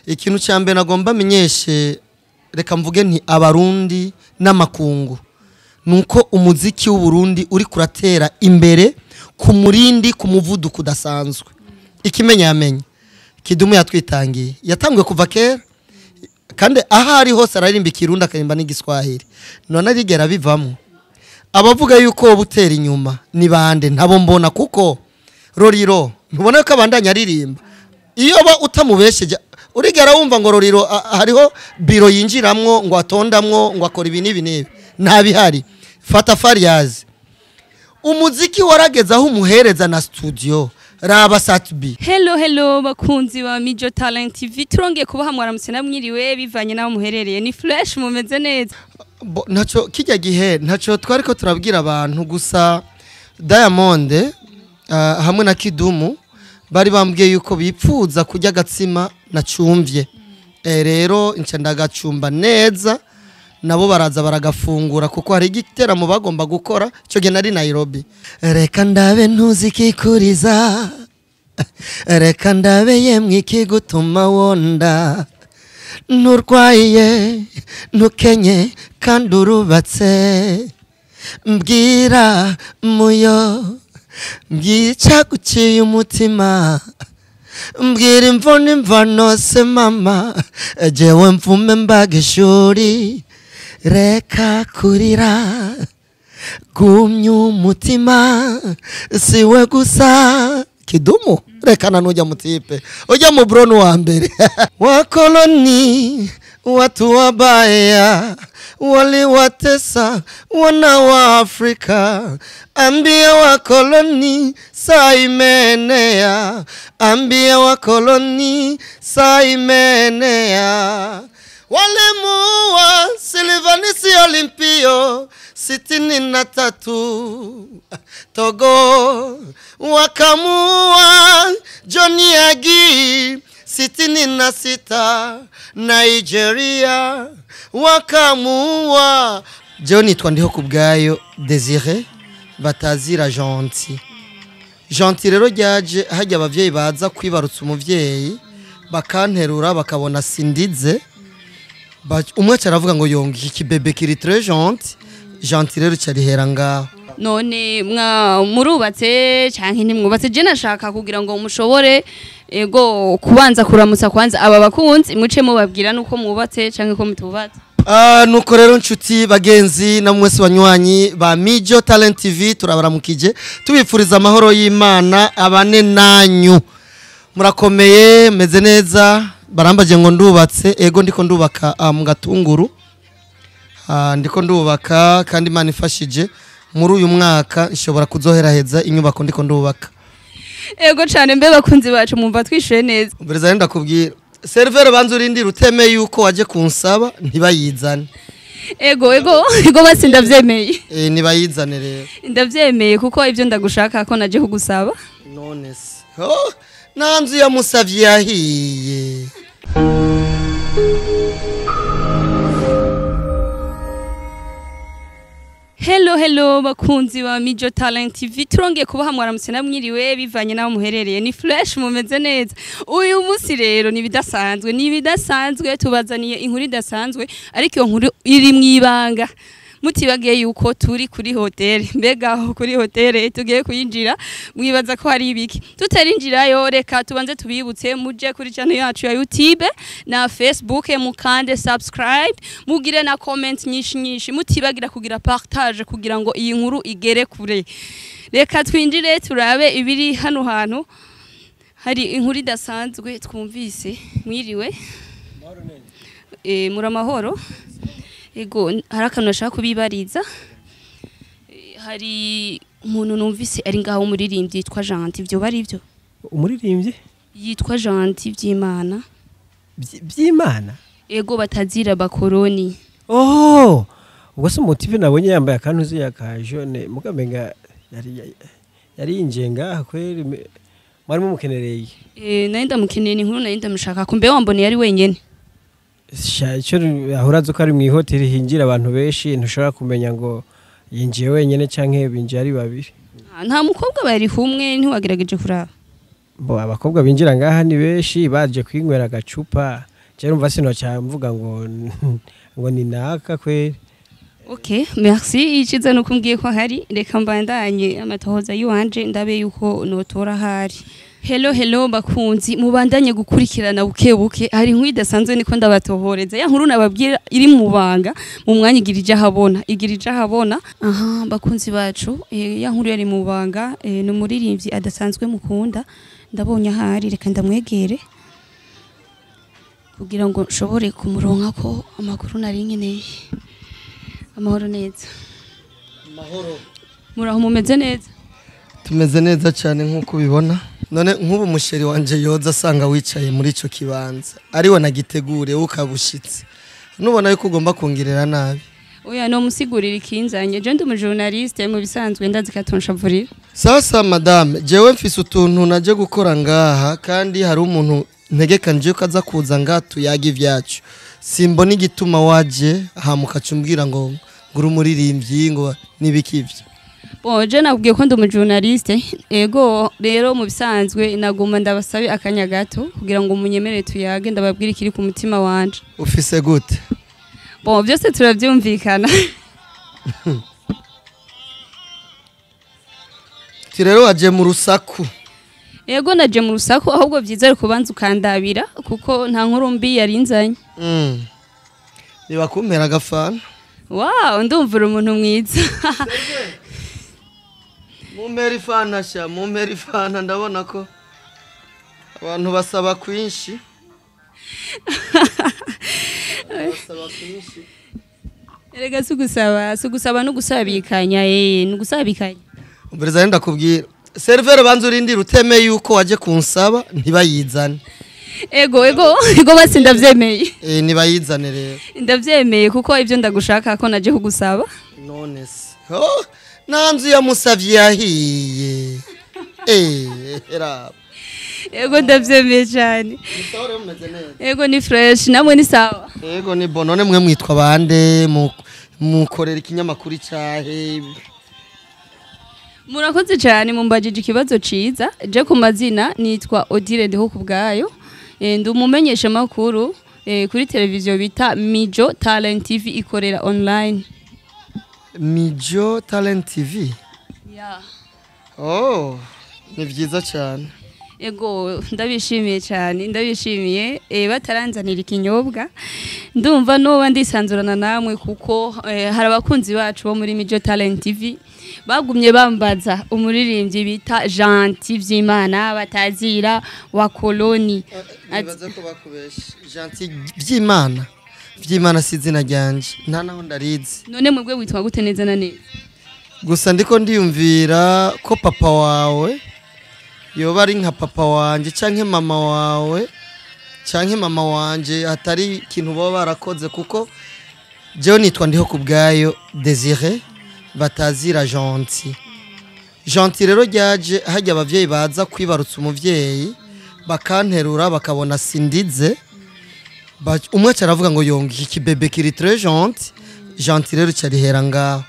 Ikintu cya mbere nagomba menyeshe, reka mvuge nti abarundi n'amakungu, nuko umuziki w'u Burundi uri kuratera imbere ku murindi, ku muvuduko udasanzwe. Ikimenya yamenye Kidumu yatwitangiye, yatanguye kuva kera, kandi aho ari hose araririmba ikirundi akaririmba n'igiswahili, none arigera bivamo. Abavuga yuko wowe utera inyuma ni bande? Ntabo mbona, kuko Roriro ntubona ko abandanya aririmba. Iyo ba utamubesheje urigera wumva ngo Roriro hariho biro yinjiramwo ngo atondamwo ngo akora ibi n'ibi n'ibi, ntabihari. Fata Fariyazi, umuziki warageze aho umuhereza na studio raba Satbi. Hello hello bakunzi ba Mijo Talent TV, turongeye kubaha mwaramutse namwiriwe bivanye naho muherereye. Ni fresh, mumeze neza? Ntaco kijya gihe ntaco twariko turabwira abantu, gusa Diamond hamwe na Kidumu bari bambwiye yuko bipfuza kurya agatsima nacumvye. Rero nca ndagacumba neza, nabo baraza baragafungura, kuko hari igiteramo bagomba gukora ico gihe nari Nairobi. Reka ndabe ntuzikikuriza, reka ndabe yemwe ikigutuma wonda, nturwaye ntukenye kandi urubatse, mbwira muyo mbwica guciye umutima, mbwira imvune imvano se mama, jewe mvume mbaga ishuri, reka kurira gumya umutima siwe gusa. Kidumu reka nanujya mutipe ujya mu brono wa mbere. Wakoloni watu wabaya waliwatesa wana wa Afrika, ambia wakoloni saa imenea, ambia wakoloni saa imenea. Walimuua Silvanisi Olimpio 63 Togo, wakamua Johnny Agi 66 Nigeria, wakamua John. Twandiho kubwayo Desire batazira Gentil. Gentil rero ryaje hajya abavyeyi baza kwibarutsa umuvyeyi bakanterura bakabona sindize, umwe aravuga ngo yonga iki bebe kiri très gentil. Gentil rero cyarihera ngaho. None mwa murubatse canke ntimwubatse? Je nashaka kugira ngo mushobore ego kubanza kuramutsa kwanza aba bakunzi, muce mubabwira nuko mwubatse canke ko mutubatse. Nuko rero nshuti bagenzi na mwese banywanyi ba Mijo Talent TV, turabaramukije tubifuriza amahoro y'Imana abane nanyu. Murakomeye, meze neza. Barambaje ngo ndubatse, ego ndiko ndubaka mu Gatunguru. Ndiko ndubaka kandi Imana ifashije muri uyu mwaka nshobora kuzoheraheza inyubako ndiko ndubaka. Ego cyane. Mbe bakunzi bacu mumva twishuye neza? Umbereza rero ndakubwira, serveur banza urindira uteme yuko waje kunsaba ntibayizane. Ego ego ego basi ndavyemeye. Nibayizane rero. Ndavyemeye kuko ivyo ndagushaka ko naje kugusaba. None se oh, nanzu ya musavye yahiye. Hello hello bakunzi ba Mijo Talent TV, turongeye kubaha mwaramutse namwiriwe bivanye naho muherereye. Ni fresh, mumeze neza? Uyu munsi rero ni bidasanzwe, ni bidasanzwe, tubazaniye inkuru idasanzwe, ariko iyo nkuru iri mwibanga. Mutibagiye yuko turi kuri hotel, mbega aho kuri hotel tugiye kuyinjira mwibaza ko hari ibiki? Tutarinjirayo reka tubanze tubibutse muje kuri channel yacu ya YouTube na Facebook, mukande subscribe, mugire na comment nyinshi nyinshi, mutibagira kugira partage kugira ngo iyi nkuru igere kure. Reka twinjire turabe ibiri hano hantu. Hari inkuru idasanzwe twumvise. Mwiriwe? Muramahoro. Ego, hari akantu nashaka kubibariza. Hari umuntu numvise ari ngaho umuririmbyi yitwa Gentil, ivyo bari ivyo? Umuririmbyi yitwa Gentil Byimana. Byimana? Ego, batazira bakoroni. Oh, ubwo se motive nabonye yambaye akantu ya ka jaune mugamenga yari yinjiye ngaha kweri, mwari mumukenereye? Nari ndamukeneye, inkuru nari ndamushaka, kumbe wambone yari wenyene. Icyo ahora azi ko ari mu ihoteli hinjira abantu benshi, ntushobora kumenya ngo yinjiye wenyine canke binjiye ari babiri. Nta mukobwa bari kumwe, ntiwagerageje kuraba? Bo abakobwa binjira ngaha ni benshi baje kwinywera agacupa. Je numva sinoca mvuga ngo ngo ni naka kweri. Okay, merci. Iciza nuko umbwiye ko hari, reka mbandanye amatohoza yiwanje ndabe yuko notora hari. Hello hello bakunzi, mubandanye gukurikirana buke buke, hari inkuru idasanzwe niko ndabatohoreza. Ya nkuru nababwira iri mu banga, mu mwanya igira ija habona, igira ija habona. Aha bakunzi bacu, ya nkuru yari mu banga, ni umuririmbyi adasanzwe mukunda, ndabonye ahari reka ndamwegere kugira ngo nshobore kumuronka ko amakuru nari nkeneye. Amahoro neza. Amahoro. Muraho mumeze neza? Tumeze neza cyane nkuko ubibona. None nk'ubu musheri wanje yoza asanga wicaye muri ico kibanza, ariwe nagitegure ukabushitse, nubona yuko ugomba kungirira nabi. Oya no musigurira ikinzanye, je ndi umujournaliste mu bisanzwe ndazi katonshavurira. Sasa madame, jewe mfise utuntu naje gukora ngaha kandi hari umuntu ntegekanje ko aza kuza ngaha tuyaga ivyacu. Simbona igituma waje hamuka cumbwira ngo nguri umuririmbyi ngo nibiki ivyo. Bon, je nakubwiye ko ndi umujournaliste. Ego rero mu bisanzwe naguma ndabasabe akanya gato kugira ngo munyemere tuyage ndababwire ikiri ku mutima wanje. Ufise gute? Bon, byose turabyumvikana. Ti rero waje mu rusaku. Ego naje mu rusaku, ahubwo byiza ari kubanza ukandabira kuko nta nkuru mbi yarinzanye. Niba kumpera agafana. Wow, ndumvura umuntu mwiza. Mumpera ifana sha, mumpera ifana, ndabona ko abantu basaba kwinshi. Basaba kwinshi. Erega sugusaba no gusabikanya, no gusabikanya. Umbereza ndakubwira. Serveur banza urindira uteme yuko waje kunsaba ntibayizane. Ego ego ego basi ndavyemeye. Nibayizane rero. Ndavyemeye kuko ivyo ndagushaka ko naje kugusaba. None se. Oh, nanzu ya musavye yahiye. Era. Ego ndavyemeye cyane. Ni mumeze neza. Ego ni fresh namwe ni sawa. Ego ni bon, none mwe mwitwa bande mukorera ikinyamakuru cyahe? Murakoze cyane mumbajije ikibazo ciza. Je ku mazina nitwa Odile Ndiho kubwayo. Ndi umumenyesha makuru kuri televiziyo bita Mijo Talent TV ikorera online. Mijo Talent TV? Yeah. Oh, ni vyiza cyane. Ego ndabishimiye cyane, ndabishimiye bataranzanira ikinyobwa. Ndumva no ndisanzurana namwe kuko hari abakunzi bacu bo muri Mijo Talent TV bagumye bambaza umuririmbyi bita Gentil Vyimana batazira wa koloni. Nibaza ko bakubesha. Gentil Vyimana. Vyimana si izina ryanje, nta naho ndarizi. None mwebwe witwa gute neza na neza? Gusa ndiko ndiyumvira ko papa wawe yoba ari nka papa wanje canke mama wawe canke mama wanje, hatari ikintu baba barakoze kuko jewe nitwa Ndiho kubwayo Desire batazira Gentil. Gentil rero ryaje hajya abavyeyi baza kwibarutsa umuvyeyi bakanterura bakabona sindize, umwe caravuga ngo yonga iki kibebe kiri très gentil. Gentil rero carihera ngaho.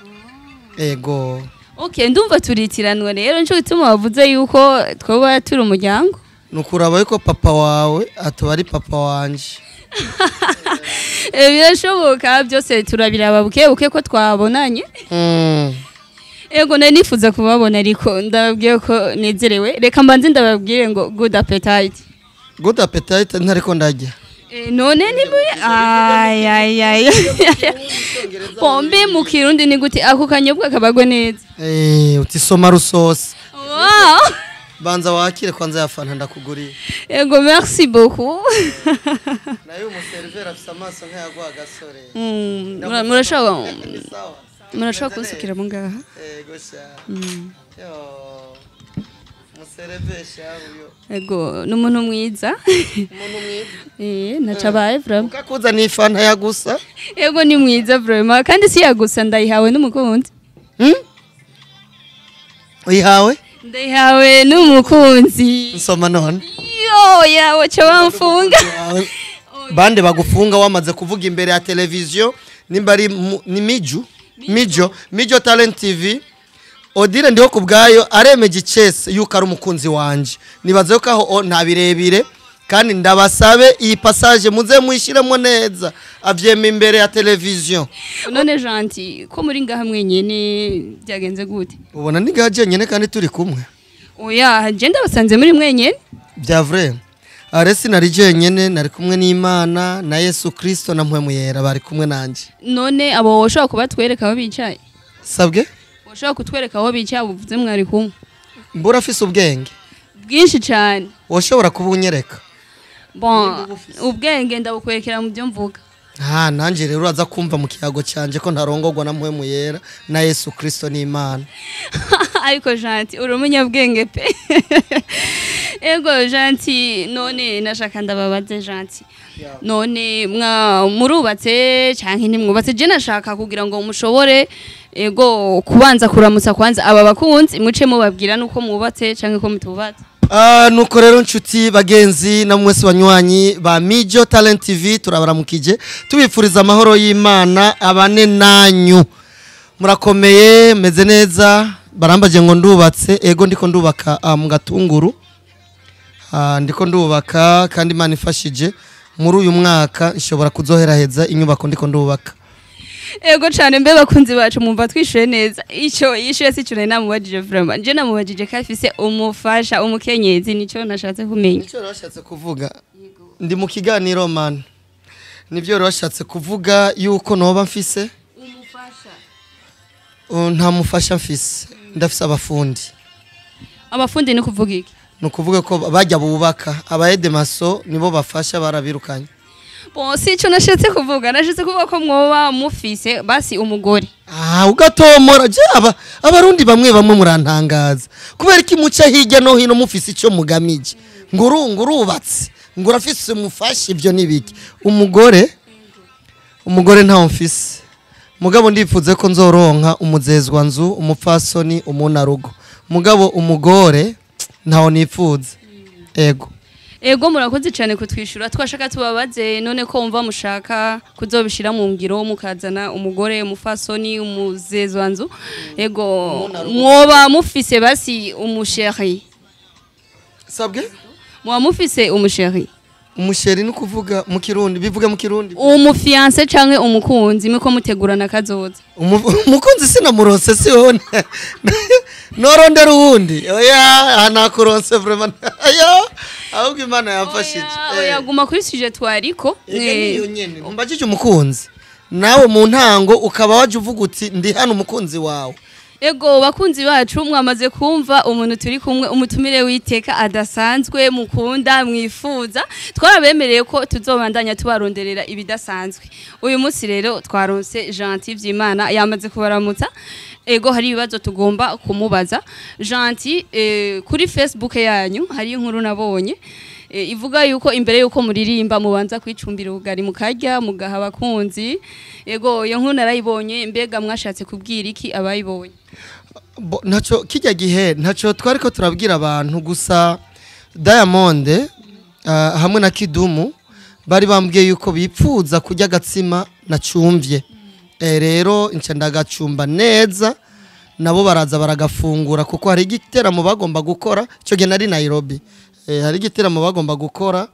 Ego. Okay, ndumva turitiranwa rero nico gituma bavuze yuko twoba turi umuryango. Nukuraba yuko papa wawe atoba ari papa wanje. Birashoboka byose turabiraba buke buke ko twabonanye. Ego nari nifuza kubabona ariko ndababwiye ko nezerewe. Reka mbanze ndababwire ngo good appetite. Good appetite ntariko ndarya. None ni muri ay ay ay. Pombe mu Kirundi ni gute ako kanyobwa kabagwe neza? Utisoma rusose. Wow. Banza wakire kwanza yafana ndakuguriye. Ego merci beaucoup. Nayo umuserveur afise amaso nk'ayagwa gasore. Murashaka murashaka kunsukira mu ngaha? Ego sha. Yo. Muservesha uyo. Ego numuntu mwiza. Umuntu mwiza. Nacabaye vraiment. Ukakuza ni fanta yagusa? Ego ni mwiza vraiment kandi si yagusa ndayihawe n'umukunzi. Uyihawe? Ndayihawe n'umukunzi. Nsoma none. Yo yawe cha bamfunga. Bande bagufunga wamaze kuvuga imbere ya televiziyo nimba ari ni Mijo Talent TV. Odile Ndiho kubwayo aremeje icese yuko ari umukunzi wanje. Nibaze ko aho nta birebire Kandi ndabasabe iyi passage muze muyishiremo neza, avyema imbere ya television. None Gentil, ko muri ngaha mwenyene byagenze gute? Ubona ni gaje nyene kandi turi kumwe. Oya, je ndabasanze muri mwenyene. Bya vrai. Aresi nari jenyene, nari kumwe n'Imana na Yesu Kristo na Mpwemu Yera bari kumwe nanje. None abo woshobora kubatwereka aho bicaye? Sabwe? Woshobora kutwereka aho bicaye uvuze mwari kumwe? Mbura afise ubwenge bwinshi cyane. Woshobora kubunyereka? Bon, ubwenge ndabukwerekera mu byo mvuga. Ah, nanje rero uraza kumva mu kiyago canje ko ntarongorwa na Mpwemu Yera na Yesu Kristo n'Imana. Ariko Gentil uri umunyabwenge pe. Ego Gentil, none nashaka ndababaze Gentil. None mwa murubatse canke ntimwubatse? Je nashaka kugira ngo mushobore ego kubanza kuramutsa kwanza aba bakunzi, muce mubabwira nuko mwubatse canke ko mutubatse. Nuko rero nshuti bagenzi na mwese banywanyi ba Mijo Talent TV, turabaramukije tubifuriza amahoro y'Imana abane nanyu. Murakomeye, meze neza. Barambaje ngo ndubatse, ego ndiko ndubaka mu Gatunguru. Ndiko ndubaka kandi Imana ifashije muri uyu mwaka nshobora kuzoheraheza inyubako ndiko ndubaka. Ego cyane. Mbe bakunzi bacu, mumva twishuye neza? Ico yishuye si cyo namubajije vraiment. Je namubajije ko afise umufasha, umukenyezi, nico nashatse kumenya. Nico nashatse kuvuga. Ndi mu kiganiro man. Nivyo rashatse kuvuga yuko noba mfise umufasha. Nta mufasha mfise, ndafise abafundi. Abafundi ni kuvuga iki? Ni ukuvuga ko bajya bubaka, abaedemaso nibo bafasha, barabirukanye. Bon, si ico nashatse kuvuga, nashatse kuvuga ko mwoba mufise basi umugore. Ah, ugatomora. Je aba abarundi bamwe bamwe murantangaza. Kubera iki muca hirya no hino mufise ico mugamije? Nguru ngurubatse, ngurafise umufasha, ivyo nibiki? Umugore, umugore ntawo mfise. Mugabo ndipfuze ko nzoronka umuzezwa nzu, umupfasoni, umunarugo. Mugabo umugore ntawo nipfuza. Ego. Ego, murakoze cyane kutwishura. Twashaka tubabaze, none ko umva mushaka kuzobishira mu ngiro mukazana umugore, umufasoni, umuzezwanzu, ego mwoba mufise basi umuchéri? Sabwe? Mwoba mufise umuchéri? Umuchéri ni kuvuga mu Kirundi, bivuga mu Kirundi. Umufiancé canke umukunzi miko mutegurana kazoza. Umukunzi sinamuronse, si wowe norondera uwundi. Oya, nakuronse vraiment. Oya, ahubwo Imana yamfashije. Oya, guma kuri sujet twariko. Niyo nyene mbajije umukunzi, nawe mu ntango ukaba waje uvuga uti ndi hano umukunzi wawe. Ego bakunzi bacu, mwamaze kumva umuntu turi kumwe, umutumire witeka adasanzwe mukunda mwifuza. Twarabemereye ko tuzobandanya tubaronderera ibidasanzwe. Uyu munsi rero twaronse Gentil Vyimana, yamaze kubaramutsa. Ego, hari ibibazo tugomba kumubaza. Gentil, kuri Facebook yanyu hari inkuru nabonye ivuga yuko imbere yuko muririmba mubanza kwicumbira ubugari, mukarya, mugaha abakunzi. Ego, iyo nkuru narayibonye. Mbega mwashatse kubwira iki abayibonye? Ntaco kijya gihe, ntaco twariko turabwira abantu. Gusa Diamond hamwe na Kidumu bari bambwiye yuko bipfuza kurya agatsima nacumvye. Rero nca ndagacumba neza, nabo baraza baragafungura, kuko hari igiteramo bagomba gukora ico gihe nari Nairobi. Hari igiteramo bagomba gukora,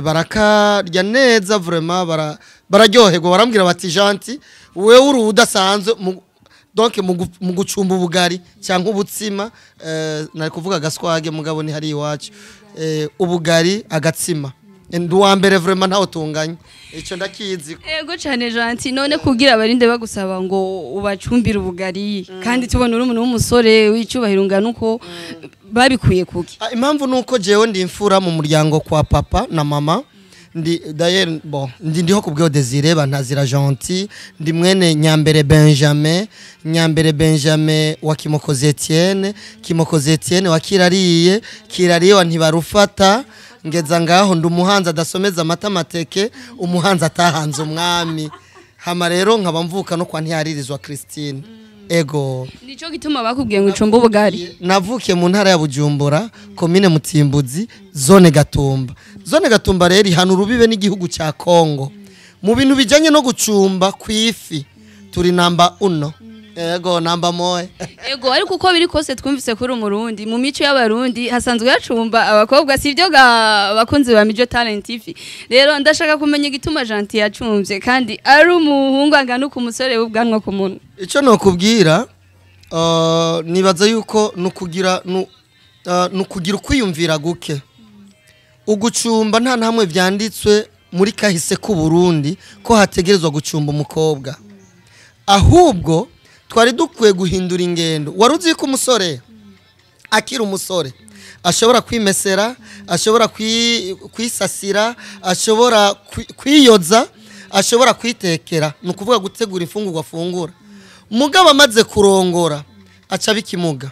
barakarya neza vraiment, bararyoherwa, barambwira bati: "Gentil, wewe uri udasanzwe donc mu gucumba ubugari cyangwa ubutsima." Nari kuvuga agaswage mugabo ni hari iwacu, ubugari, agatsima, ndi uwa mbere vraiment, ntawe tunganya, ico ndakizi. Ego cyane Gentil. None kugira abarinde bagusaba ngo ubacumbire ubugari, kandi tubona uri umuntu w'umusore w'icyubahiro ungana uko, babikuye kuki? Impamvu nuko jewe ndi imfura mu muryango kwa papa na mama. Ndi d'ailleurs, bon, ndi ndiho kubwo Desire Bantazira Gentil, ndi mwene Nyambere Benjamin, Nyambere Benjamin wa Kimokozi Etienne, Kimokozi Etienne wa Kirariye, Kirariye wa Ntibarufata. Ngeza ngaho ndi umuhanzi adasomeza amata mateke, umuhanzi atahanze umwami. Hama rero nkaba mvuka no kwa Ntiharirizwa Christine. Ego. Nico gituma bakubwiye ngo ucumbe ubugari. Navukiye mu ntara ya Bujumbura, komine Mutimbuzi, zone Gatumba. Zone Gatumba rero ihana urubibe n'igihugu cya Kongo. Mu bintu bijanye no gucumba kw'ifi turi namba uno. Ego, namba moya. Ego, ariko uko biri kose twumvise kuri umurundi, mu mico y'abarundi hasanzwe hacumba abakobwa, sivyo ga bakunzi ba Mijo Talent TV? Rero ndashaka kumenya igituma Gentil yacumvye kandi ari umuhungu angana uku, umusore w'ubwanwa ku muntu. Icyo nokubwira, nibaza yuko nukugira nukugira ukwiyumvira guke. Ugucumba nta namwe vyanditswe muri kahise ku Burundi ko hategerezwa gucumba umukobwa. Ahubwo twari dukwiye guhindura ingendo. Wari uzi ko umusore akiri umusore ashobora kwimesera, ashobora kwisasira, ashobora kwiyoza, ashobora kwitekera, ni ukuvuga gutegura imfungurwa afungura. Mugabo amaze kurongora aca bikimuga,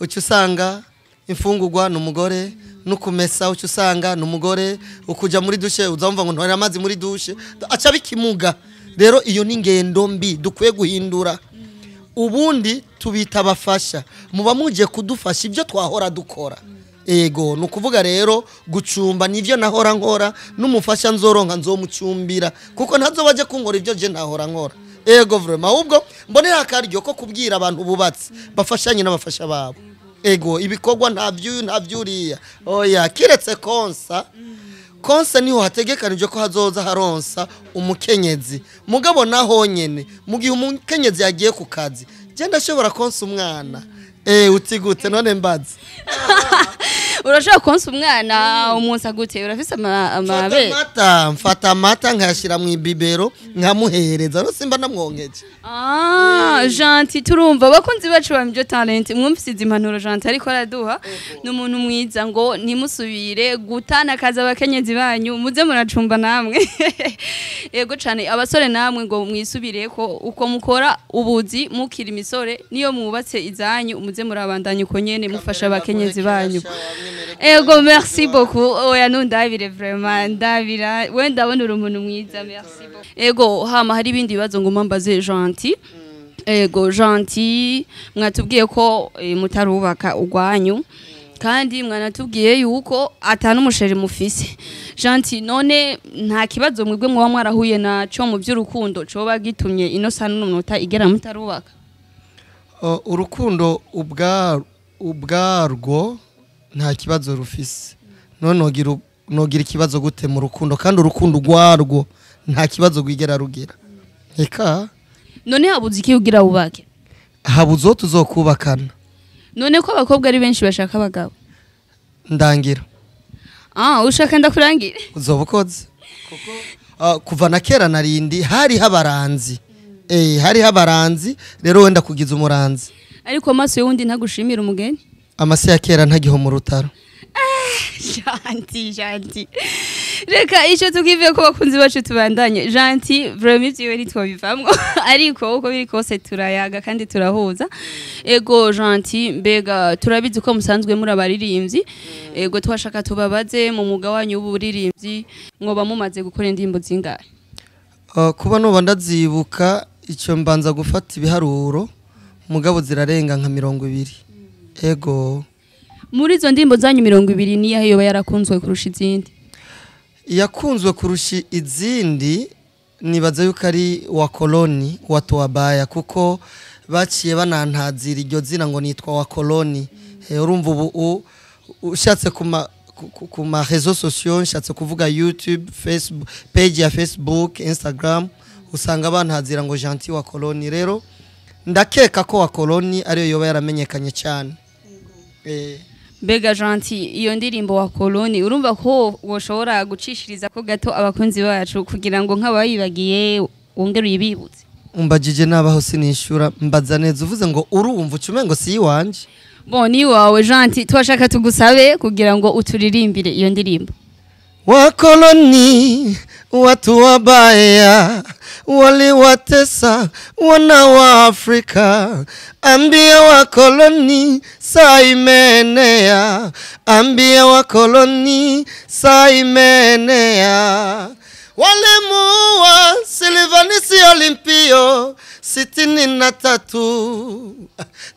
uca usanga imfungurwa ni umugore, no kumesa uca usanga ni umugore, ukuja muri douche uzamva ngo ntwara amazi muri douche, aca bikimuga. Rero iyo ni ingendo mbi dukwiye guhindura. Ubundi tubita abafasha, muba muje kudufasha ibyo twahora dukora. Ego, ni ukuvuga rero gucumba nivyo nahora nkora, n'umufasha nzoronka nzomucumbira, kuko ntazoba aje kunkora ibyo je nahora nkora. Ego, vraiment, ahubwo mbonera akaryo ko kubwira abantu bubatse bafashanye n'abafasha babo. Ego, ibikorwa nta vyuyu nta vyuriya, oya, kiretse konsa. Konsa niho hategekanijwe ko hazoza haronsa umukenyezi, mugabo naho nyene mu gihe umukenyezi yagiye ku kazi, je ndashobora konsa umwana. Uti gute none mbazi? Urashobora konsa umwana umunsi gute? Urafise amabere? Amata, mfata amata nkayashira mu ibibero nkamuhereza, no simba namwonkeje. Ah, Gentil, turumva abakunzi bacu ba Mijo Talent mwumvise izi impanuro Gentil ariko araduha. Ni umuntu mwiza, ngo ntimusubire gutana akazi abakenyezi banyu, muze muracumba namwe. Yego cane, abasore namwe ngo mwisubire ko uko mukora ubuzi mukiri imisore, niyo mwubatse izanyu muze murabandanya uko nyene mufasha abakenyezi banyu. Ego, merci beaucoup. Oya, nundabire, vraiment ndabira, we ndabona uri umuntu mwiza, merci beaucoup. Ego, hama hari ibindi bibazo nguma mbaze Gentil. Ego, Gentil, mwatubwiye ko mutarubaka urwanyu, kandi mwanatubwiye yuko atanu umusheri mufise. Gentil, none nta kibazo mwebwe muba mwarahuye naco mu by'urukundo coba gitumye ino sana n'umunota igera mutarubaka? Urukundo ubwarwo nta kibazo rufise. None nogira ikibazo gute mu rukundo, kandi urukundo rwarwo nta kibazo rwigera rugira? Eka. None habuze iki ugira wubake? Habuze uwo tuzokubakana. None ko abakobwa ari benshi bashaka abagabo? Ndangira. Ah, ushaka ndakurangire? Uzoba ukoze. Kuko kuva na kera narindi hariho abaranzi. Hariho abaranzi, rero wenda kugiza umuranzi. Ariko amaso y'undi ntagushimira umugeni? Amase ya kera ntagiho mu rutaro. Gentil, Gentil. Reka icyo tukivuye ko bakunzi bacu tubandanye. Gentil, vraiment ibyiwe ntitwabivamwo, ariko uko biri kose turayaga kandi turahuza. Ego, Gentil, mbega turabizi ko musanzwe muri abaririmbyi. Ego, twashaka tubabaze, mu mwuga wanyu w'uburirimbyi mwoba mumaze gukora indirimbo zingahe? Kuba noba ndazibuka, icyo mbanza gufata ibiharuro, mugabo zirarenga nka 20. Ego. Muri izo ndirimbo zanyu 20, niyahe yoba yarakunzwe kurusha izindi? Yakunzwe kurusha izindi nibaza yuko ari wa koloni wa Tuwabaya, kuko baciye banantazira iryo zina ngo nitwa wa koloni. Urumva ubu ushatse ku ma réseaux sociaux, nshatse kuvuga YouTube, Facebook, page ya Facebook, Instagram, usanga bantazira ngo Gentil wa koloni. Rero ndakeka ko wa koloni ariyo yoba yaramenyekanye cyane. Mbega Gentil, iyo ndirimbo wa koloni, urumva ko woshobora gucishiriza ko gato abakunzi bacu kugira ngo nk'abayibagiye wongere uyibibutse? Umbajije nabaho sinishura, mbaza neza, uvuze ngo urumva ucume ngo si iwanje. Bon, ni wawe Gentil, twashaka tugusabe kugira ngo uturirimbire iyo ndirimbo. Wakoloni watu wabaya waliwatesa wana wa Afrika, ambia wakoloni saa imenea, ambia wakoloni saa imenea. Walimuua Silvanisi Olimpio 63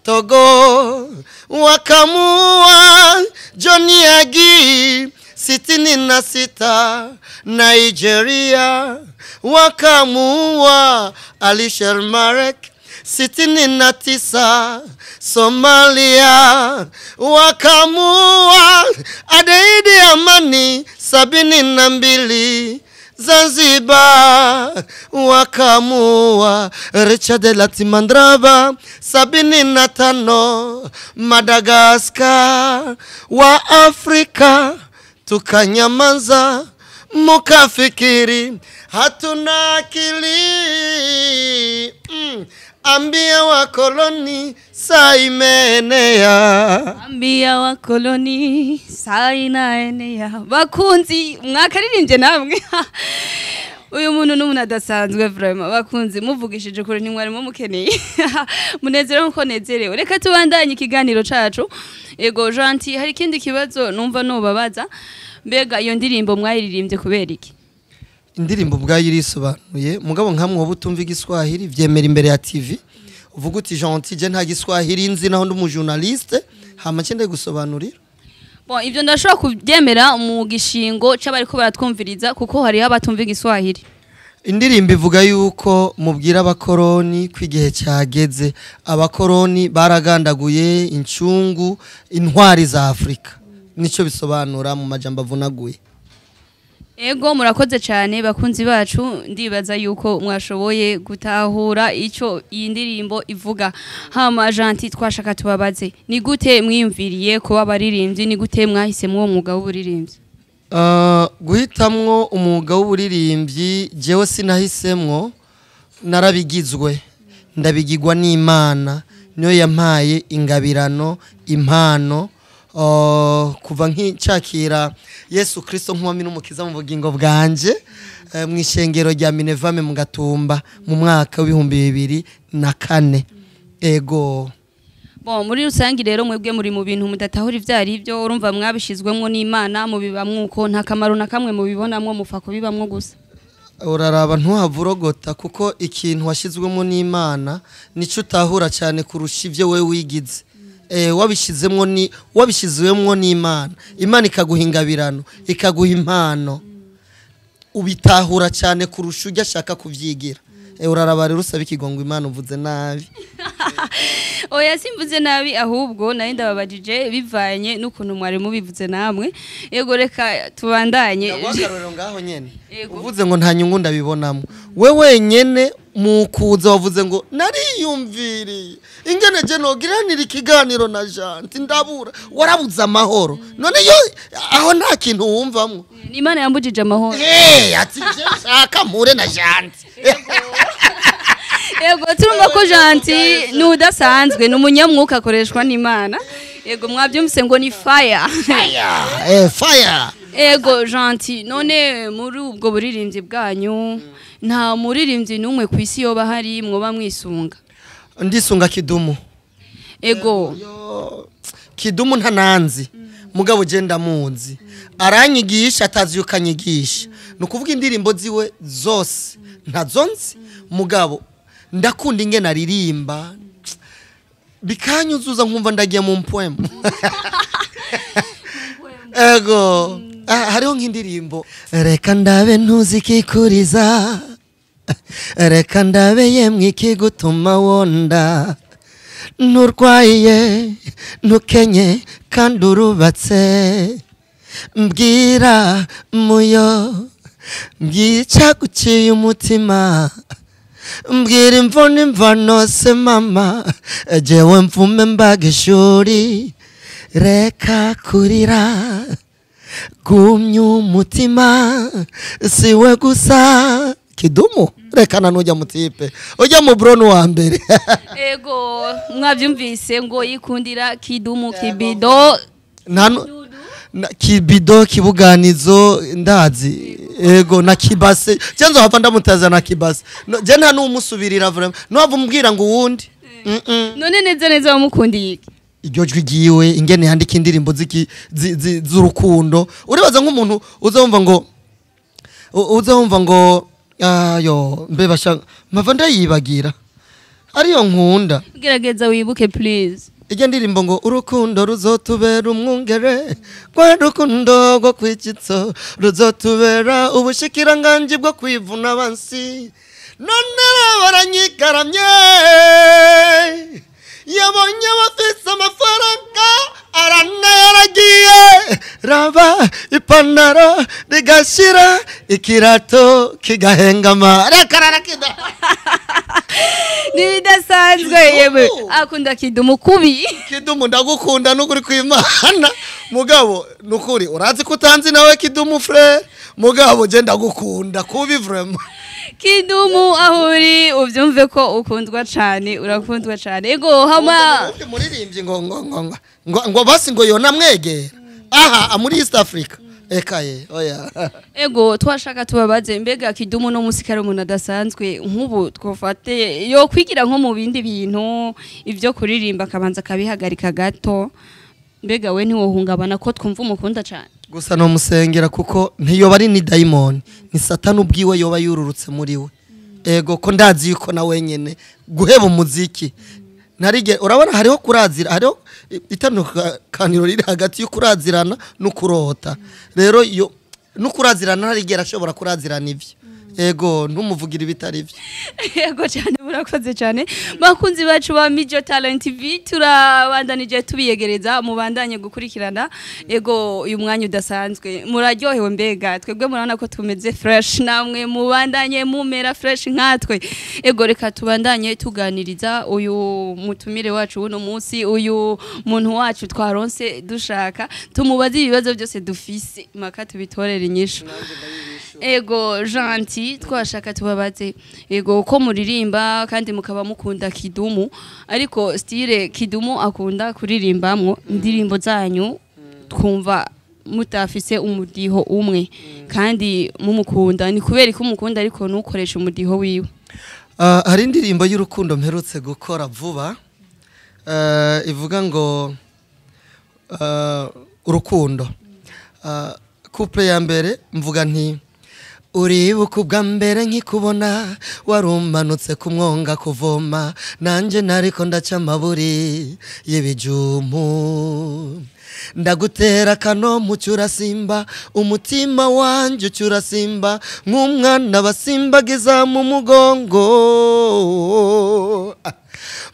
Togo, wakamuua Johnny Agi 66 Nigeria, wakamuua Ali Shermarek 69 Somalia wakamua Adeidi Amani 72 Zanzibar wakamua Richard Latimandrava 75 Madagascar wa Afrika tukanyamaza mukafikiri hatuna akili. Ambia wakoloni saa imeenea, ambia wakoloni saa inaenea. Bakunzi mwakaririmbye namwe. Uyu muntu n'umuntu adasanzwe vraiment. Bakunzi muvugishije kure ntimwarimo mukeneye. Munezerewe nko nezerewe. Reka tubandanye ikiganiro cacu. Ego Gentil, hari ikindi kibazo numva nobabaza. Mbega iyo ndirimbo mwayiririmbye kubera iki? Indirimbo ubwayo irisobanuye, mugabo nkamwe wowe utumva igiswahili vyemera imbere ya TV uvuga uti Gentil je nta giswahili nzi naho ndi umujournaliste, hama nce ndigusobanurira. Bon, ivyo ndashobora kubyemera mu gishingo c'abariko baratwumviriza kuko hariho abatumva igiswahili. Indirimbo ivuga yuko mubwira abakoroni ko igihe cyageze. Abakoroni baragandaguye incungu intwari za Afrika, nico bisobanura mu majambo avunaguye. Ego murakoze cyane bakunzi bacu, ndibaza yuko mwashoboye gutahura ico iyi ndirimbo ivuga. Hama Gentil, twashaka tubabaze, ni gute mwiyumviriye kuba abaririmbyi, ni gute mwahisemo uwo mwuga w'uburirimbyi? Guhitamwo umwuga w'uburirimbyi jewe sinahisemwo, narabigizwe, ndabigirwa n'Imana, niyo yampaye ingabirano, impano. Kuva nk'icakira Yesu Kristo nk'umwami n'umukiza mu bugingo bwanje, mu ishengero rya Minevame mu Gatumba mu mwaka w'2004. Ego. Bon, muri rusangi rero mwebwe muri mu bintu mudatahura ivyari ibyo, urumva mwabishizwemwo n'Imana, mubibamwo uko nta kamaro na kamwe mubibonamwo, mufa kubibamwo gusa. Uraraba ntuhavurogota, kuko ikintu washizwemwo n'Imana nico utahura cyane kurusha ivyo we wigize. Wabishizemwo ni wabishizwemwo n'Imana, Imana ikaguha ingabirano, ikaguha impano, ubitahura cyane kurusha ujya ashaka kuvyigira. Uraraba rero usaba ikigongo Imana uvuze nabi. Oya simvuze nabi, ahubwo nari ndababajije bivanye n'ukuntu mwari mubivuze namwe. Yego reka tubandanye. Ndaguhagarurira ngaho nyene. Uvuze ngo nta nyungu ndabibonamo, we wenyene mukuza wavuze ngo nariyumviriye ingene je nogiranira ikiganiro na Gentil ndabura, warabuze amahoro. None yo aho nta kintu wumvamwo. Ni Imana yambujije amahoro. Ati je nshaka mpure na Gentil. Yego turumva ko Gentil ni udasanzwe, ni umunyamwuka akoreshwa n'Imana. Yego mwabyumvise ngo ni fire. Fire, fire. Ego Gentil, none muri ubwo buririmbyi bwanyu nta muririmbyi n'umwe ku isi yoba hari mwoba mwisunga? Ndisunga Kidumu. Ego. Kidumu ntananzi, mugabo je ndamuzi, aranyigisha atazi yukanyigisha. Nukuvuga indirimbo ziwe zose ntazonzi, mugabo ndakunda ingene aririmba bikanyuzuza nkumva ndagiye mu mpwemu. Ego. Hariho nk'indirimbo reka ndabe ntuzikikuriza, reka ndabe yemwe ikigutuma wonda, nturwaye ntukenye kandi urubatse, mbwira muyo mbwica guciye umutima, mbwira imvune imvano se mama, jewe mvume mbaga ishuri, reka kurira gumya umutima siwe gusa. Kidumu reka nanujya mutipe ujya mu brono wa mbere. Ego mwavyumvise ngo yikundira Kidumu Kibido na Kibido kibuganizo ndazi. Ego na Kibase cyanzo hava ndamutaza na Kibase. Je nta numusubirira vraiment, no hava umbwira ngo uwundi. None neza neza wamukundiye iki? Iryo jwi ryiwe ingene yandika indirimbo z'urukundo. Uribaza nk'umuntu uzumva ngo ayo mbe basha mava ndayibagira ariyo nkunda. Gerageza wibuke please. Ijya ndirimbo ngo urukundo ruzotubera umwungere, rwa rukundo rwo kwikitso ruzotubera ubushikiranganje bwo kwivuna abansi, None baranyigaramye, yabonye abafise amafaranga arana yaragiye, raba ipantaro rigashira ikirato kigahengama. Reka Nibidasanzwe yewe. Kidumu. Akunda Kidumu kubi. Kidumu ndagukunda nukuri kw'Imana, mugabo nukuri urazi ko utanzi nawe Kidumu frère, mugabo je ndagukunda kubi vraiment. Kidumu aho uri uvyumve ko ukundwa cane, urakundwa cane. Ego hama Ubundi muririmbyi ngo basi ngo yona mwegera aha muri East Africa, eka ye oya. Ego twashaka tubabaze, mbega Kidumu no musi kari umuntu adasanzwe, nk'ubu twofate yo kwigira nko mu bindi bintu, ivyo kuririmba akabanza akabihagarika gato, mbega we ntiwohungabana ko twumva umukunda cane? Gusa no musengera, kuko ntiyoba ari ni dayimoni, ni Satani ubwiwe yoba yururutse muri we. Ego ko ndazi yuko na wenyene guheba umuziki narige. Urabona hariho kurazira, hariho itandukaniro riri hagati yo kurazirana no kurota. Rero iyo no kurazirana ntarigera ashobora kurazirana ivyo. Ego ntumuvugira ibitari byo. Yego cyane, murakoze cyane bakunzi bacu ba Mijo Talent TV. Turabandanije tubiyegereza, mubandanye gukurikirana. Ego uyu mwanya udasanzwe muraryohewe, mbega twebwe murabona ko tumeze fresh, namwe mubandanye mumera fresh nkatwe. Ego reka tubandanye tuganiriza uyu mutumire wacu uno munsi, uyu muntu wacu twaronse dushaka tumubaze ibibazo byose dufise maka tubitorere inyishu. Ego Gentil, twashaka tubabaze, ego ko muririmba kandi mukaba mukunda Kidumu, ariko style Kidumu akunda kuririmbamwo indirimbo zanyu twumva mutafise umudiho umwe, kandi mumukunda, ni kubera ko umukunda ariko ntukoresha umudiho wiwe? Hari indirimbo y'urukundo mperutse gukora vuba, ivuga ngo urukundo. Couplet ya mbere mvuga nti: "Uribuka ubwa mbere nkikubona, warumanutse ku mwonga kuvoma, nanjye nariko ndaca amaburi y'ibijumbu, ndagutera akanomu urasimba, umutima wanjye urasimba nk'umwana basimbagiza mu mugongo.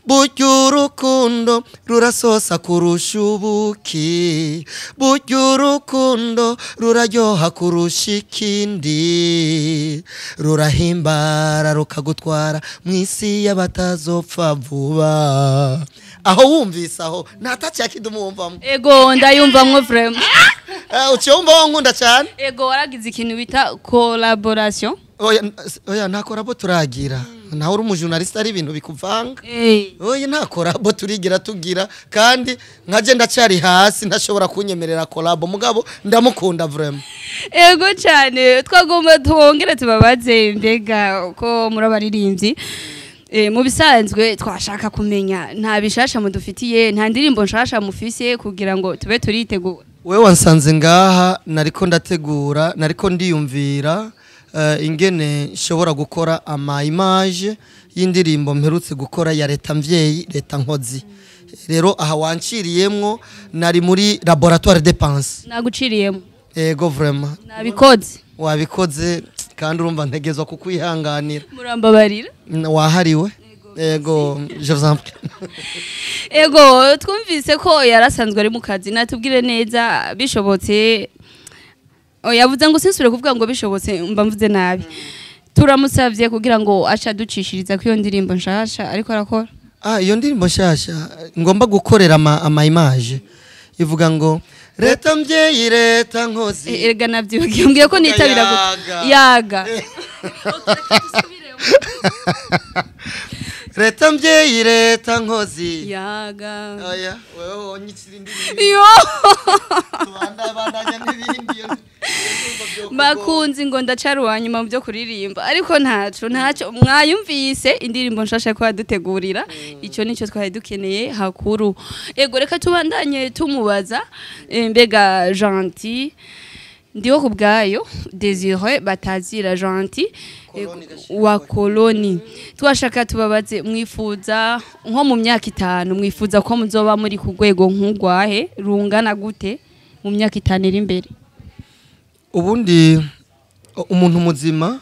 Burya urukundo rurasosa kurusha ubuki, burya urukundo ruraryoha kurusha ikindi, rurahimbara rukagutwara mu isi y'abatazopfa vuba." Aho wumvise aho nta Kidumu wumvamo? Ego ndayumvamwo vraiment. Uciye wumva wankunda cyane. Ego waragize ikintu bita collaboration. Oya oya, nta collabo turagira. Nawe uri umujournaliste, ari ibintu bikuvanga. Oya, nta collabo turigira tugira, kandi nkaje ndacyari hasi, ntashobora kunyemerera collabo, mugabo ndamukunda vraiment. Ego cyane, twagomba twongere tubabaze, mbega ko muri abaririmbyi, mu bisanzwe twashaka kumenya nta bishasha mudufitiye, nta ndirimbo nshasha mufise kugira ngo tube turitegura? Wewe wansanze ngaha nariko ndategura, nariko ndiyumvira ingene nshobora gukora ama image y'indirimbo mperutse gukora ya Leta Mvyeyi Leta Nkozi. Rero aha wanciriyemwo, nari muri laboratoire de pensée. Naguciriyemo. Ego vraiment. Nabikoze. Wabikoze, kandi urumva ntegezwa kukwihanganira. Murambabarira. Wahariwe. Ego, je vous en prie. Ego twumvise ko yarasanzwe ari mu kazi, natubwire neza bishobotse. Oh, yavuze ngo sinsubire kuvuga ngo bishobotse mba mvuze nabi. Turamusavye kugira ngo aca ducishiriza ko iyo ndirimbo nshasha ariko arakora. Ah, iyo ndirimbo nshasha ngomba gukorera ama image ivuga ngo Leta Mvyeyi Leta Nkozi. Erega navyibagiye, mbwiye ko nitabira Yaga. Yaga. Leta Mvyeyi Leta Nkozi. Yaga. Oya, wewe wonyikira indirimbo. Yo. Tubanda bandanya n'ibindi iyo. Bakunzi, ngo ndacara uwanyuma mu byo kuririmba, ariko ntaco ntaco, mwayumvise indirimbo nshasha ko yadutegurira, icyo nicyo twari dukeneye hakuru. Ego reka tubandanye tumubaza, mbega Gentil Ndiho kubwayo Desire batazira Gentil, Koloni Gashira. Wa Koloni, twashaka tubabaze, mwifuza nko mu myaka 5 mwifuza ko muzoba muri ku rwego nk'urwahe, rungana gute mu myaka 5 iri imbere? Ubundi umuntu muzima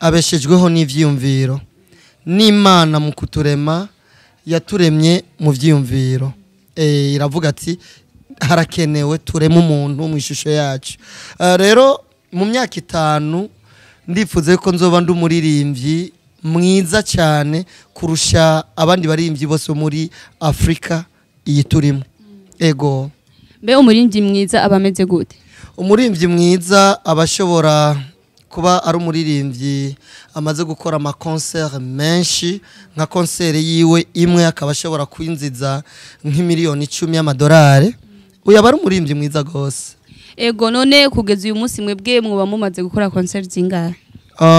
abeshejweho n'ivyiyumviro. N'Imana mu kuturema yaturemye mu vyiyumviro. Iravuga ati harakenewe tureme umuntu mu ishusho yacu. Rero mu myaka 5 ndifuze ko nzoba ndi umuririmbyi mwiza cyane kurusha abandi baririmbyi bose muri Afrika iyi turimo. Ego. Mbe umuririmbyi mwiza abameze gute? Umuririmbyi mwiza abashobora kuba ari umuririmbyi amaze gukora ama concert menshi, nka concert yiwe imwe akaba ashobora kwinjiza nk'imiliyoni 10 y'amadolari. Uyu aba ari umuririmbyi mwiza gose. Ego, none kugeza uyu munsi mwebwe mwoba mumaze gukora concert zingahe?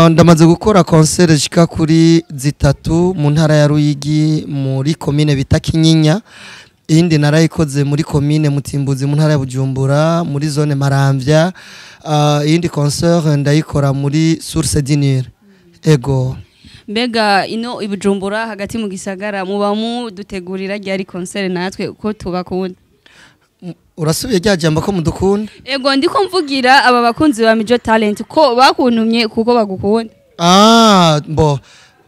Ndamaze gukora concert zishika kuri 3 mu ntara ya Ruyigi muri commune bita Kinyinya. Iyindi narayikoze muri commune Mutimbuzi mu ntara ya Bujumbura muri zone Maramvya. Iyindi concert ndayikora muri Source du Nil. Ego. Mbega ino i Bujumbura hagati mu gisagara muba mudutegurira ryari concert natwe uko tubakunda? Urasubiye rya jambo ko mudukunda? Ego, ndiko mvugira aba bakunzi ba Mijo Talent ko bakuntumye kuko bagukunda. Bo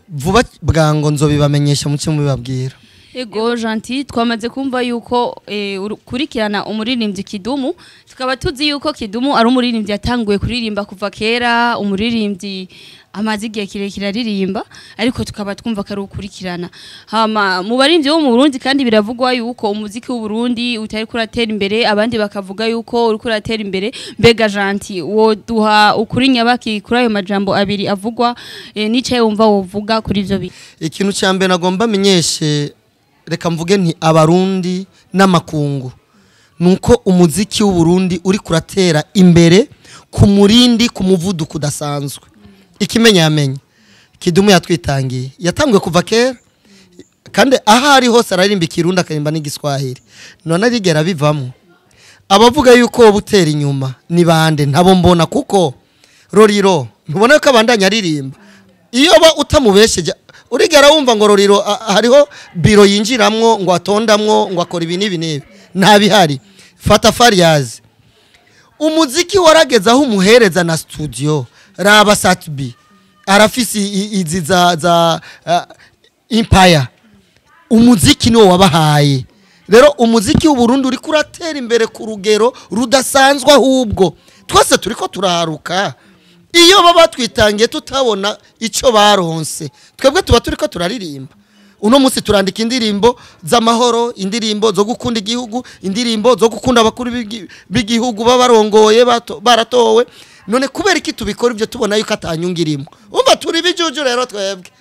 vuba bwango nzobibamenyesha muce mubibabwira. Ego Gentil, twamaze kumva yuko ukurikirana umuririmbyi Kidumu, tukaba tuzi yuko Kidumu ari umuririmbyi yatanguye kuririmba kuva kera, umuririmbyi amaze igihe kirekire aririmba, ariko tukaba twumva ko ari ukurikirana. Hama mu baririmbyi bo mu Burundi kandi biravugwa yuko umuziki w'u Burundi utari kuratera imbere, abandi bakavuga yuko uri kuratera imbere. Mbega Gentil, woduha ukuri nyabaki kuri ayo majambo abiri avugwa, nicaye wumva wovuga kuri ivyo bintu? Ikintu ca mbere nagomba menyeshe, reka mvuge nti abarundi n'amakungu, nuko umuziki w'u Burundi uri kuratera imbere ku murindi, ku muvuduko udasanzwe. Ikimenya yamenye Kidumu yatwitangiye, yatanguye kuva kera, kandi aho ari hose araririmba ikirundi akaririmba n'igiswahili, none arigera bivamo. Abavuga yuko wowe utera inyuma ni bande? Ntabo mbona, kuko Roriro ntubona ko abandanya aririmba. Iyo ba utamubesheje urigera wumva ngo Roriro hariho biro yinjiramwo ngo atondamwo ngo akora ibi n'ibi n'ibi, ntabihari. Fata Fariyazi, umuziki warageze aho umuhereza na studio. Raba Satbi arafisi izi za Empire, umuziki niwo wabahaye. Rero umuziki w'u Burundi uri kuratera imbere ku rugero rudasanzwe, ahubwo twese turiko turaharuka. Iyo baba twitangiye tutabona ico baronse, twebwe tuba turiko turaririmba. Uno munsi turandika indirimbo z'amahoro, indirimbo zo gukunda igihugu, indirimbo zo gukunda abakuru b'igihugu babarongoye baratowe. None kubera iki tubikora ibyo tubona yuko atanyunga irimo? Umva turi bijuju rero twebwe.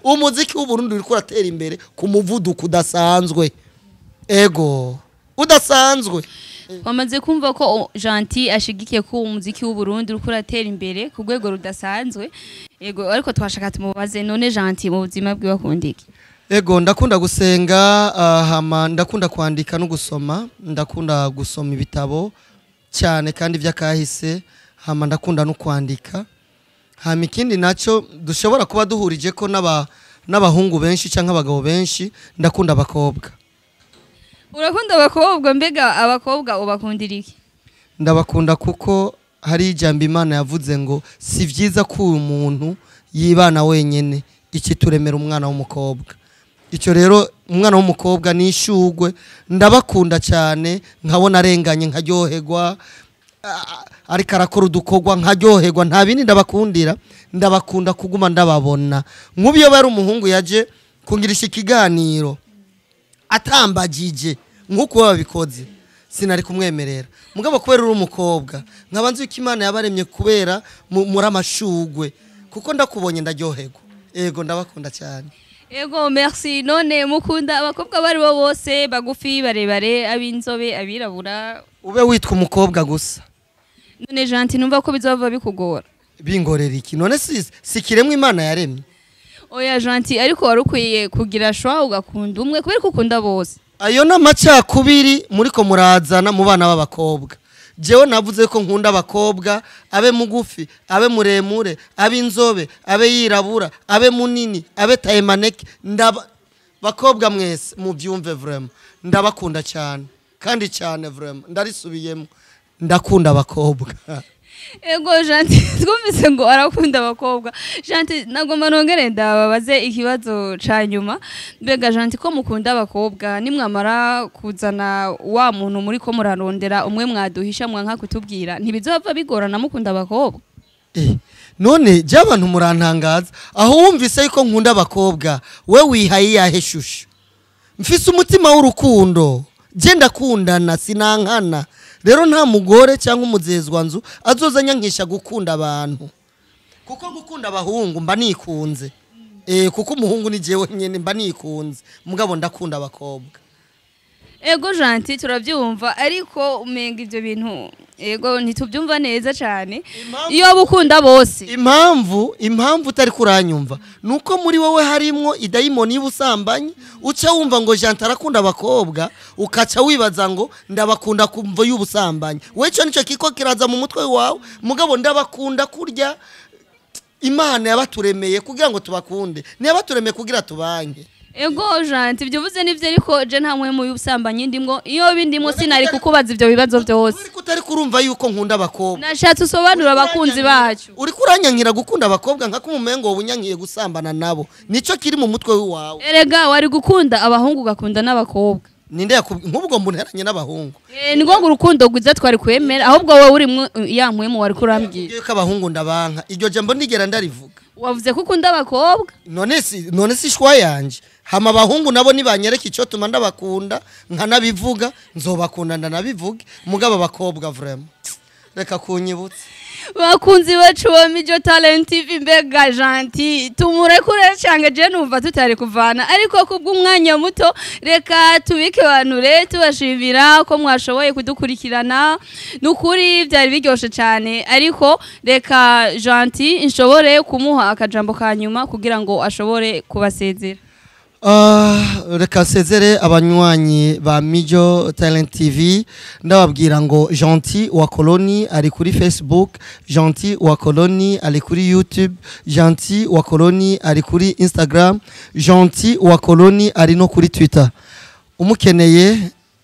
Umuziki w'u Burundi uri kuratera imbere ku muvuduko udasanzwe. Ego, udasanzwe. Wamaze kumva ko Gentil ashigikiye ko umuziki w'u Burundi uri kuratera imbere ku rwego rudasanzwe. Ego, ariko twashaka tumubaze, none Gentil mu buzima bwiwe akunda iki? Ego, ndakunda gusenga, hama ndakunda kwandika no gusoma, ndakunda gusoma ibitabo cyane kandi byakahise, hama ndakunda no kwandika. Hama ikindi naco dushobora kuba duhurije ko n'abahungu benshi canke abagabo benshi, ndakunda abakobwa. Urakunda abakobwa? Mbega abakobwa ubakundira iki? Ndabakunda kuko hari ijambo Imana yavuze ngo si vyiza ko umuntu yibana wenyene, iki turemera umwana w'umukobwa. Icyo rero umwana w'umukobwa ni ishugwe, ndabakunda cyane, nkabona arenganye nkaryoherwa, ariko arakora udukorwa nkaryoherwa, nta bindi ndabakundira, ndabakunda kuguma ndababona. Nk'ubu bari umuhungu yaje kungirisha ikiganiro atambagije nk'uko babikoze, sinari kumwemerera. Mugabo kubera uri umukobwa, nkaba nzi ko Imana yabaremye kubera muri amashugwe, kuko ndakubonye ndaryoherwa. Ego, ndabakunda cyane. Ego, merci. None mukunda abakobwa bari bo bose, bagufi, barebare, ab'inzobe, abirabura? Ube witwa umukobwa gusa. None Gentil, numva ko bizova bikugora. Bingorera iki? None si kiremwa Imana yaremye? Oya Gentil, ariko wari ukwiye kugira shwa ugakunda umwe, kubera ko ukunda bose. Ayo n'amacakubiri muriko murazana mu bana b'abakobwa. Jewe navuze ko nkunda abakobwa, abe mugufi, abe muremure, abe inzobe, abe yirabura, abe munini, abe tayemaneke. Ndaba bakobwa mwese mubyumve vraiment, ndabakunda cyane kandi cyane vraiment, ndarisubiyemo, ndakunda abakobwa. Ego Gentil, twumvise ngo arakunda abakobwa. Gentil, nagomba nongere ndababaze ikibazo ca nyuma. Mbega Gentil, ko mukunda abakobwa, nimwamara kuzana wa muntu muri ko murarondera, umwe mwaduhisha mwanka kutubwira, ntibizohava bigorana mukunda abakobwa? None je abantu murantangaza, aho wumvise yuko nkunda abakobwa, we wihaye iyahe shusho? Mfise umutima w'urukundo, je ndakundana sinankana. Rero nta mugore cyangwa umuzezwanzu azoza anyankisha gukunda abantu, kuko gukunda abahungu mba nikunze. Kuko umuhungu ni jewe nyene mba nikunze, mugabo ndakunda abakobwa. Ego Gentil, turabyumva, ariko umenga ibyo bintu ego ntitubyumva neza cyane. Iyo waba ukunda bose. Impamvu utari kuranyumva nuko muri wowe harimwo idayimoni y'ubusambanyi, uca wumva ngo Gentil arakunda abakobwa, ukaca wibaza ngo ndabakunda kumva y'ubusambanyi. We ico nico kiko kiraza mu mutwe wawe, mugabo ndabakunda kurya Imana yabaturemeye kugira ngo tubakunde, ntiyabaturemeye kugira tubange. Ego Gentil, ibyo uvuze nivyo, ariko je nta mwe mu y'ubusambanyi ndimwo. Iyo bindimwo sinari kukubaza ivyo bibazo byose. Uriko utari kurumva yuko nkunda abakobwa. Nashatse usobanura abakunzi bacu. Uriko uranyankira gukunda abakobwa nka kumumengo ubunyankiye gusambana nabo, nico kiri mu mutwe wawe. Erega wari gukunda abahungu ugakunda n'abakobwa. Ninde nk'ubwo mbonheranye n'abahungu? Ni ngo urukundo rwiza twari kwemera, ahubwo wowe uri ya mpwemu wari kurambwira. Yuko abahungu ndabanka, iryo jambo ndigera ndarivuga. Wavuze ko ukunda abakobwa? None si shwa yanje. Hama abahungu nabo nibanyereka ico tuma ndabakunda, nkanabivuga, nzobakunda ndanabivuge, mugabo abakobwa vraiment reka kunyibutsa. Bakunzi bacu ba Mijo Talent TV, mbega Gentil tumurekure cyangwa je numva tutari kuvana, ariko kubw'umwanya muto reka tubike banure, tubashimira ko mwashoboye kudukurikirana. Nukuri byari biryoshe cyane, ariko reka Gentil nshobore kumuha akajambo ka nyuma kugira ngo ashobore kubasezera. Reka sezere abanywanyi ba Mijo Talent TV, ndababwira ngo Gentil wa Koloni ari kuri Facebook, Gentil wa Koloni ari kuri YouTube, Gentil wa Koloni ari kuri Instagram, Gentil wa Koloni ari no kuri Twitter. Umukeneye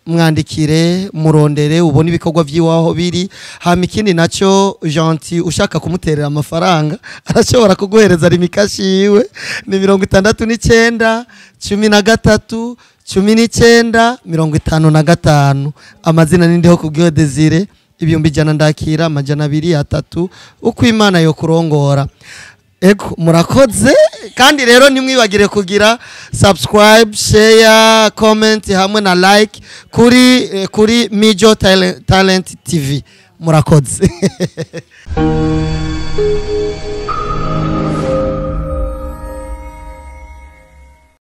mwandikire, murondere, ubone ibikorwa by'iwaho biri. Hama ikindi naco, Gentil ushaka kumuterera amafaranga arashobora kuguhereza rimikashi yiwe, ni 69 13 19 55. Amazina ni Ndiho Kubwiyo Desire. 100,000 ndakira, 200, 300, uko Imana yo kurongora. Ego murakoze, kandi rero ntimwibagire kugira subscribe, share, comment hamwe na like kuri Mijo Talent TV. Murakoze.